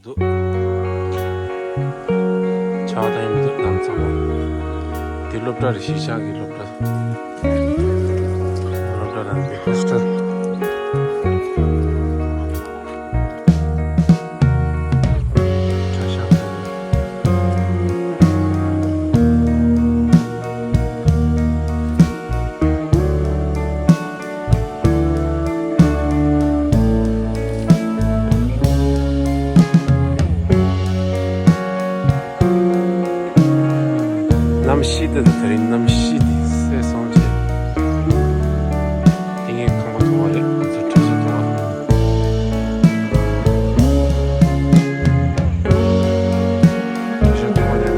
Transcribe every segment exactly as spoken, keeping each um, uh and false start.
འདུག་ཆར་པ་དང་ཡང་མི་འདུག་ལམ་ཚང་མ། དེ་སློབ་གྲྭ་རེད། གཞིས་ཆགས་ཀྱི་སློབ་གྲྭ། སློབ་གྲྭ་རང་གི་ཧོ་སི་ཊེལ། གྲྭ་ཤག་དང་། གནམ་གཤིས་དེ་དང་དེ་རིང་གནམ་གཤིས་དེ་སེ་སོང་བྱས། དེ་ངས་ཁང་པ་མཐོང་བ་རེད། ང་ཚོ་གྲྭ་ཤག་མཐོང་བ། གྲྭ་ཤག་མཐོང་བ་རེད།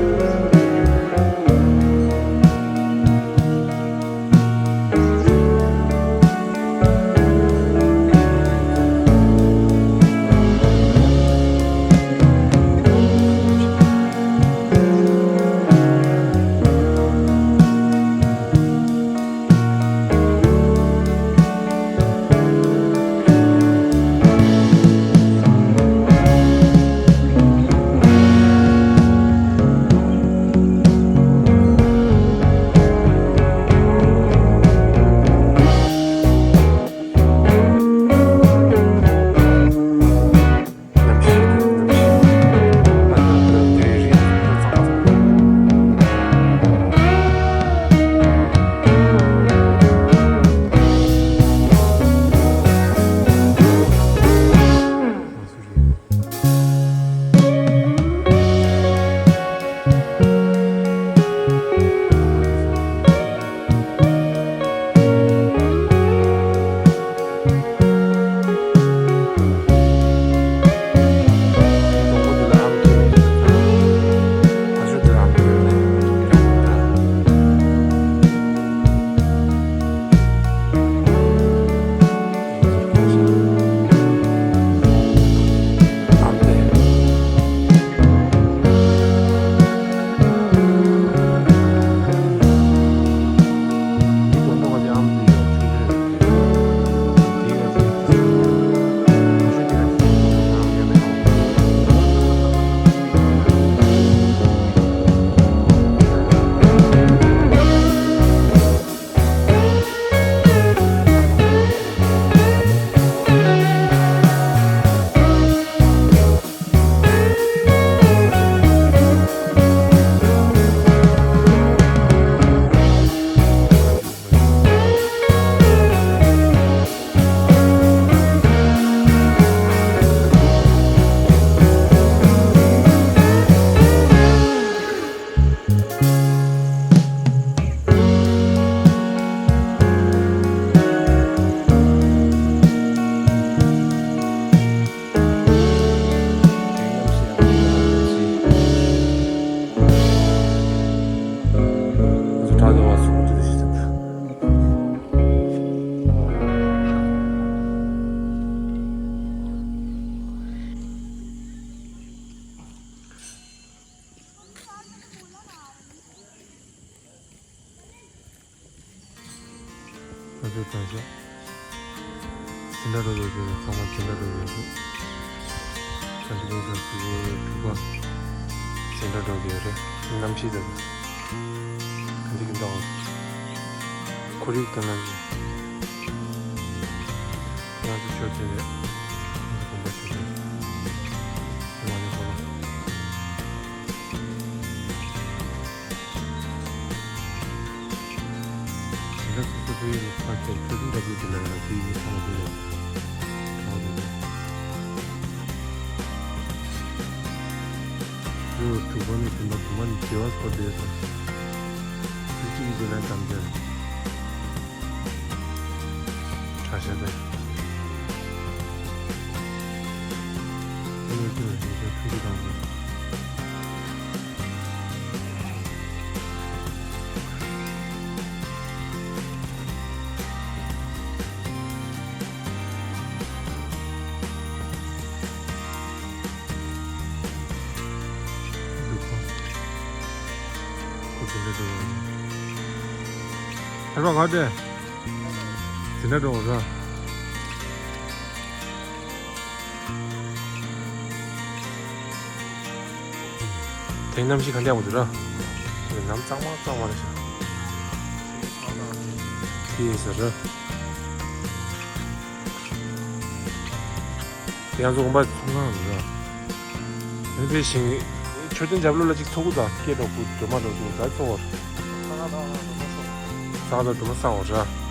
ང་ཚོའི་གྲྭ་ཤག་འཛིན་གྲྭ་འགྲོ་བསྡད་ཡོད་རེད། ཚང་མ་འཛིན་གྲྭ་འགྲོ་བསྡད་ཡོད་རེད། ད་འདི་ག་ས་དྲུག་པ་འཛིན་གྲྭ་འགྲོ་བསྡད་ཡོད་རེད། གནམ་གཤིས་དང་ག་འདི་གི་འདྲ་བ། ཁོར་ཡུག་དང་གནམ་གཤིས། ང་ཚོ་ཆོས་ཚན་རེད། ང་ཚོ་དགོན་པ་ཆོས་ཚན། ང་ཚོ་ཧོ་ལོ། དེ་འདྲ་སོ་སོ་སོ་ཡི་ཕ་ཁྱོད་ཁྱོད་ཚོ་འདྲ་པོ་དེ་ལ་ཡང་དེ་ཡི་ཚང་མ་དེ་ལས་གྲོགས་དེ་ལས། ལོ་དྲུག་པ་ནས་བདུན་པ་དུ་མ་ནས་བརྗེ་བ་སྐོར་དེ་དང་། དུས་གཅིག་གི་དེ་ལ་དམ་བཅའ་རེད། གྲྭ་ཤག་དེ། དེ་ནས་དེ་ལ་ཡིན་ཚད་ཐུགས་རྗེ་གནང་དགོས། འདུག་ག་ཁོ་དེ་འདྲ་འགྲོ་བ་ཡིན། ཧེ་རོ་ག་དེ། དེ་འདྲ་འགྲོ་བ་ར། གནམ་གཤིས་ག་འདྲ་ཡོང་གི་འདུག་ར། ནམ་གཙང་མ་གཙང་མ་རེད་ཤག་དེ་ཟེར་ར། དེ་ཡང་ཚོ་དགོན་པ་ཚོང་ཁང་རེད་ར། དེ་ནས་ཞིང་མཆོད་རྟེན་རྒྱབ་ལོགས་ལ་ཅིག་ཚོགས་གུ་དང་སྐད་འགྲོ་གུ་སྒྲོལ་མ་འགྲོ་ཚོགས་ད་ཚོགས་བར། ས་ག་ཟླ་སྒྲོལ་མ་བསང་བར་ར།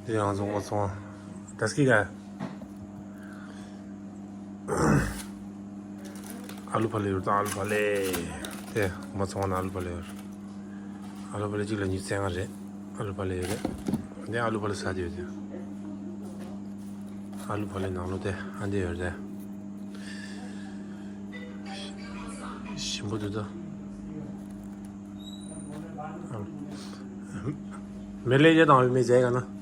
དེ་ཡང་བཟུང་བ་སོང་། དེ་སྐད་ག་ཨ་ལུ་ཕ་ལེ་ཡོད་དང་། ཨ་ལུ་ཕ་ལེ། དེ་མ་ཚོང་ན་ཨ་ལུ་ཕ་ལེ་ཡོད། ཨ་ལུ་ཕ་ལེ་གཅིག་ལ་ཉི་ཤུ་རྩ་ལྔ་རེད། ཨ་ལུ་ཕ་ལེ་ཡོད་རེད། དེ་ཨ་ལུ་ཕ་ལེ་ཟ་དེ་ཡོད་དེ། ཨ་ལུ་ཕ་ལེ་ནང་ལོ་དེ་ཨ་འདི་ཡོད་རེད། ཞིམ་པོ་འདུག་ད། མེ་ལེ་ཡ་དང་མེ་ཟས་ག་ན།